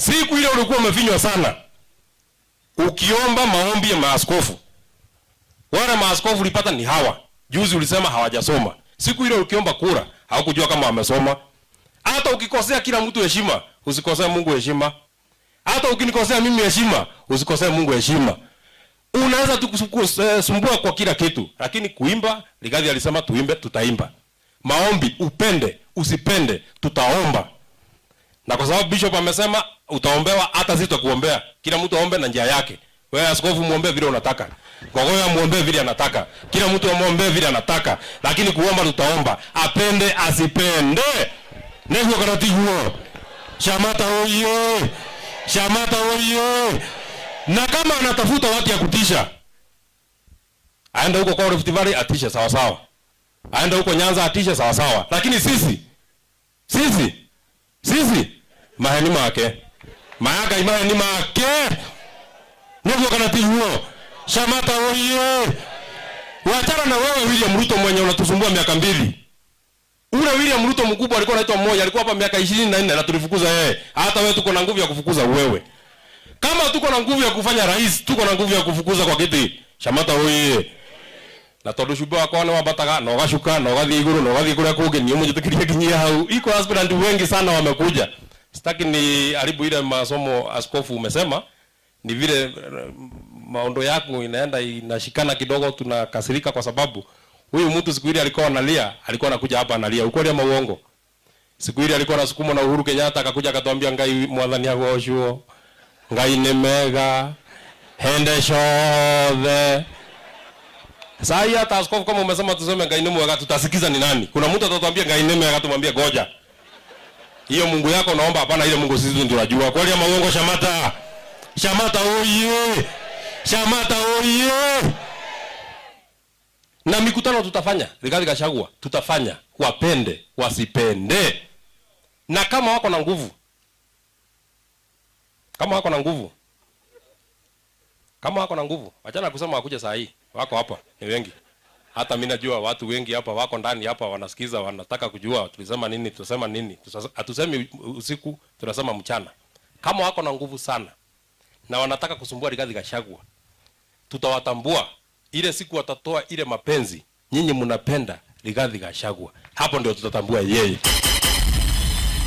Siku ile ulikuwa umefinywa sana, ukiomba maombi ya maaskofu, wale maaskofu ulipata ni hawa. Juzi ulisema hawajasoma. Siku ile ukiomba kura hawakujua kama wamesoma. Hata ukikosea kila mtu heshima, usikosee Mungu heshima. Hata ukinikosea mimi heshima, usikosee Mungu heshima. Unaweza tu kusumbua kwa kila kitu, lakini kuimba, Rigathi alisema tuimbe, tutaimba. Maombi, upende usipende, tutaomba. Na kwa sababu bishop amesema utaombewa, hata sisi tutakuombea. Kila mtu aombe na njia yake. Wewe askofu muombe vile unataka. Gogoya muombe vile anataka. Kila mtu amuombe vile anataka. Lakini kuomba tutaomba. Apende asipende. Niguo kana tiguo. Shamata oye. Shamata oye. Na kama anatafuta watu ya kutisha, aende huko kwa Rift Valley atishe sawa sawa. Aende huko Nyanza atishe sawa sawa. Lakini sisi maheni make. Mayaka maheni make. Niguo kana tiguo. Shamata oye. Wachana na wewe William Ruto mwenye unatusumbua miaka 2. Ule William Ruto mkubwa alikuwa anaitwa Moi, alikuwa hapa miaka 24 na tulifukuza yeye. Hata wewe tuko na nguvu ya kufukuza wewe. Kama tuko na nguvu ya kufanya rais, tuko na nguvu ya kufukuza kwa kiti. Shamata oye. Na tondu cumbi wakwa ni wambataga na ugacuka na ugathie iguru na ugathie kuria kungi, ni munjitikirie nginyia hau. Iko aspirant wengi sana wamekuja. Sitaki ni haribu ile masomo askofu umesema, ni vile maondo yako inaenda inashikana kidogo, tunakasirika kwa sababu huyu mtu siku ile alikuwa analia, alikuwa anakuja hapa analia. Ukweli ama uongo? Siku ile alikuwa anasukumwa na Uhuru Kenyatta, akakuja akatuambia Ngai mwathani agocwo, Ngai ni mega, hende ciothe. Saa hii hata askofu kama umesema tuseme Ngai ni mwega, tutasikiza ni nani? Kuna mtu atatuambia Ngai ni mwega, tumwambie goja. Hiyo Mungu yako naomba hapana, ile Mungu sisi ndio tunajua. Kweli ama uongo? Shamata. Shamata oye. Shamata oye. Na mikutano tutafanya, Rigathi Gachagua tutafanya, wapende wasipende. Na kama wako na nguvu, kama wako na nguvu, kama wako na nguvu, achana kusema wakuja saa hii, wako hapa ni wengi. Hata mimi najua watu wengi hapa wako ndani hapa wanasikiza, wanataka kujua tulisema nini, tutasema nini. Hatusemi usiku, tunasema mchana. Kama wako na nguvu sana na wanataka kusumbua Rigathi Gachagua, tutawatambua ile siku watatoa ile mapenzi nyinyi mnapenda Rigathi Gachagua, hapo ndio tutatambua yeye.